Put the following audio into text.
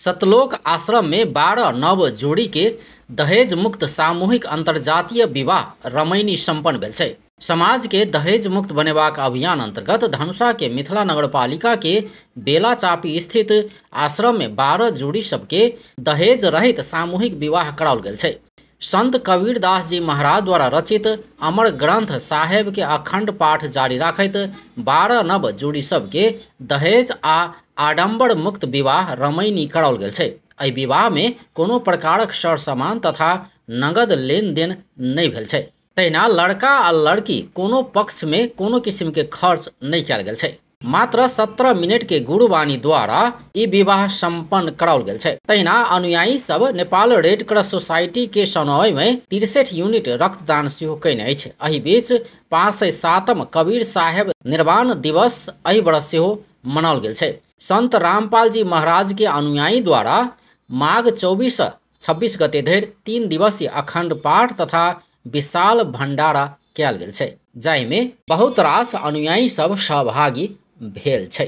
सतलोक आश्रम में 12 नव जोड़ी के दहेज मुक्त सामूहिक अंतर्जातीय विवाह रमैनी संपन्न भेल छै। समाज के दहेज मुक्त बनेबाक अभियान अंतर्गत धनुषा के मिथिला नगरपालिका के बेलाचापी स्थित आश्रम में 12 जोड़ी सबके दहेज रहित सामूहिक विवाह कराओल गेल छै। संत कबीर दास जी महाराज द्वारा रचित अमर ग्रंथ साहेब के अखंड पाठ जारी राखैत 12 नव जोड़ी सबके दहेज आ आडंबर मुक्त विवाह रमैनी कराओल गेल छै। एहि विवाह में कोनो प्रकारक सर सामान तथा नगद लेनदेन नहि भेल छै। तहिना लड़का आ लड़की कोनो पक्ष में कोनो किस्म के खर्च नहीं कयल गेल छै। मात्र 17 मिनट के गुरुवाणी द्वारा ई विवाह संपन्न कराओल गेल छै। तहिना अनुयायी सब नेपाल रेड क्रॉस सोसाइटी के समन्वय में 63 यूनिट रक्तदान सेहो कयने अछि। एहि बीच 507म कबीर साहेब निर्वाण दिवस एहि वर्ष सेहो मनाओल गेल छै। संत रामपाल जी महाराज के अनुयायी द्वारा माघ 24 26 गते धरि 3 दिवसीय अखंड पाठ तथा विशाल भंडारा कयल गेल छै, जाहिमे बहुत रास अनुयायी सब सहभागी भेल छै।